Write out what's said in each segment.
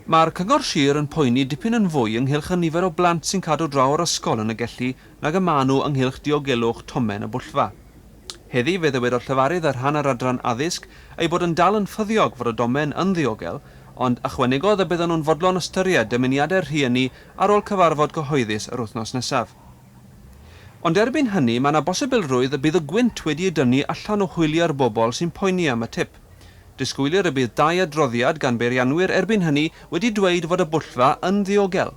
Mae'r Cyngor Sir yn poeni dipyn yn fwy ynghylch y nifer o blant sy'n cadw draw o'r ysgol yn y Gelli nag y maen nhw ynghylch diogelwch tomen y bwllfa. Heddi fe ddywedodd llefarydd ar rhan yr Adran Addysg eu bod yn dal yn ffyddiog fod y domen yn ddiogel, ond ychwanegodd y bydden nhw'n fodlon ystyried dymuniadau'r rhieni ar ôl cyfarfod cyhoeddus yr wythnos nesaf. Ond erbyn hynny mae 'na bosibilrwydd y bydd y gwynt wedi ei dynnu allan o hwyliau'r bobl sy'n poeni am y tip. Disgwylir y bydd dau adroddiad gan beirianwyr erbyn hynny wedi dweud fod y bwllfa yn ddiogel.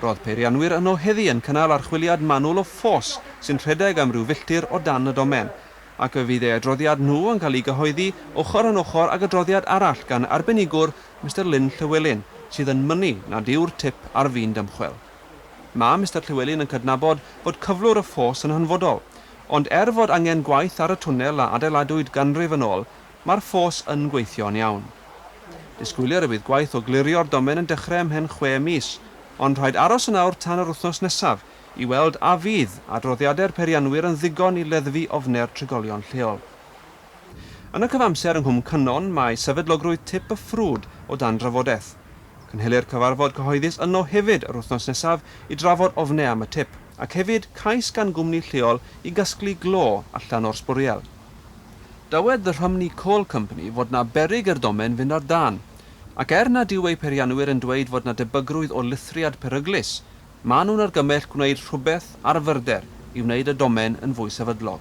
Roedd peirianwyr yno heddi yn cynnal archwiliad manwl o ffos sy'n rhedeg am ryw filltir o dan y domen, ac fe fydd eu adroddiad nhw yn cael ei gyhoeddi ochr yn ochr ag adroddiad arall gan arbenigwr, Mister Lyn Llewelyn, sydd yn mynnu nad yw'r tip ar fin dymchwel. Mae Mister Llewelyn yn cydnabod fod cyflwr y ffos yn hanfodol, ond er fod angen gwaith ar y twnnel a adeiladwyd ganrif yn ôl, mae'r ffos yn gweithio'n iawn. Disgwylir y bydd gwaith o glirio'r domen yn dechrau ymhen chwe mis, ond rhaid aros yn awr tan yr wythnos nesaf i weld a fydd adroddiadau'r peirianwyr yn ddigon i leddfu ofnau'r trigolion lleol. Yn y cyfamser yng Nghwm Cynon mae sefydlogrwydd tip y ffrwd o dan drafodaeth. Cynhelir cyfarfod cyhoeddus yno hefyd yr wythnos nesaf i drafod ofnau am y tip, ac hefyd cais gan gwmni lleol i gasglu glo allan o'r sbwriel. Dywed The Rhymney Coal Company fod 'na beryg i'r domen fynd ar dân, ac er nad yw eu peirianwyr yn dweud fod 'na debygrwydd o lithriad peryglus, maen nhw'n argymell gwneud rhywbeth ar fyrder i wneud y domen yn fwy sefydlog.